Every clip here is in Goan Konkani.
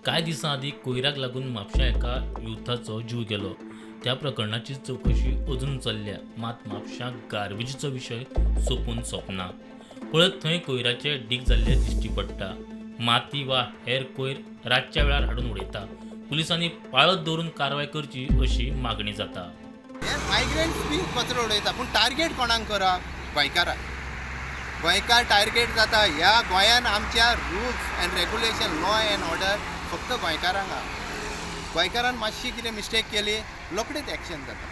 कांय दिसां आदीं कोयराक लागून म्हापश्यां एका युथाचो जीव गेलो. त्या प्रकरणाची चवकशी अजून चल्ल्या. मात म्हापश्यां गार्बेजीचो विशय सोंपून सोंपना. पळयत थंय कोयराचे डीग जाल्ले दिश्टी पडटा. माती वा हेर कोयर रातच्या वेळार हाडून उडयता. पुलिसांनी पाळत दवरून कारवाय करची अशी मागणी जाता. हे मायग्रंट्स बी कचरो उडयता, पूण टार्गेट कोणाक करप? गोंयकाराक. गोंयकार टार्गेट जाता. ह्या गोंयान आमच्या rules and regulation, law and order फक्त गोंयकारांक आहा. गोंयकारान मातशी कितें मिस्टेक केली, रोखडीच एक्शन जाता.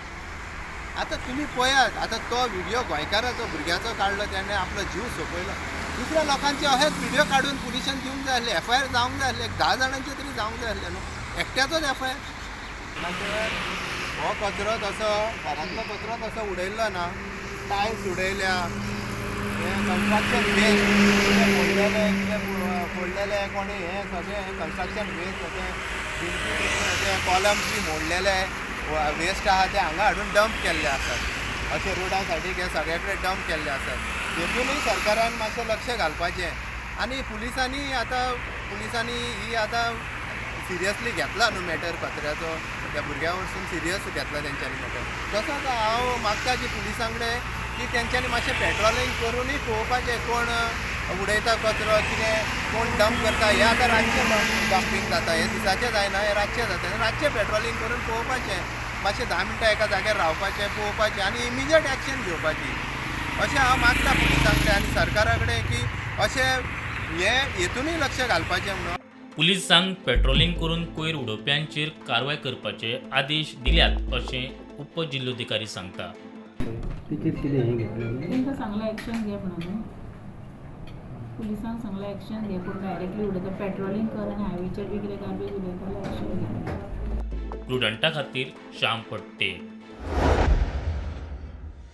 आतां तुमी पळयात, आतां तो व्हिडियो गोंयकाराचो भुरग्याचो काडलो, तेणें आपलो जीव सोंपयलो. दुसऱ्या लोकांचे अहेच व्हिडियो काडून पुलिसान दिवंक जाय आसले, एफ I R जावंक जाय आसले, 10 जाणांचे तरी जावंक जाय आसले न्हू, एकट्याचोच एफ I R. मागीर हो कचरो तसो घरांतलो कचरो तसो उडयल्लो ना, टायल्स उडयल्या, हें कन्स्ट्रक्शन वेस्ट कितें फोडलेलें, कितें फोडलेलें कोणी, हें सगळें कन्स्ट्रक्शन वेस्ट, तें ते कॉलम्स बी मोडलेले वेस्ट आहा, ते हांगा हाडून डंप केल्ले आसात. अशे रोडा सायडीक हे सगळे कडेन डंप केल्ले आसात. तेतूनय सरकारान मातशें लक्ष घालपाचें आनी पुलिसांनी, आतां पुलिसांनी ही आतां सिरियसली घेतला न्हू मॅटर कचऱ्याचो, त्या भुरग्या वरसून सिरियस घेतला तेंच्यांनी मॅटर. तसोच हांव मागता की पुलिसां कडेन की तेंच्यांनी मातशें पेट्रोलिंग करुनूय पळोवपाचें, कोण उडयता कचरो, कितें कोण डंप करता. हें आतां रातचें डंपींग जाता, हें दिसाचें जायना, हें रातचें जाता. रातचें पेट्रोलिंग करून पळोवपाचें, मातशें 10 मिनटां एका जाग्यार रावपाचें, पळोवपाचें आनी इमिजिएट एक्शन घेवपाची, अशें हांव मागता पुलिसां कडेन आनी सरकारा कडेन की अशें हें हेतूनय लक्ष घालपाचें म्हणून. पुलिसांक पेट्रोलिंग करून कोयर उडोवप्यांचेर कारवाय करपाचे आदेश दिल्यात अशें उपजिल्लोधिकारी सांगता. तेचेर कितें हें घेतलें? तांकां सांगलां एक्शन घे म्हणून. पुलिसांक सांगलां एक्शन घे, पूण डायरेक्टली उडयता. पेट्रोलिंग कर आनी हायवेचेर बी कितें गार्बेज उडयता जाल्यार एक्शन घे. प्रुडंटा खातीर श्याम फडते.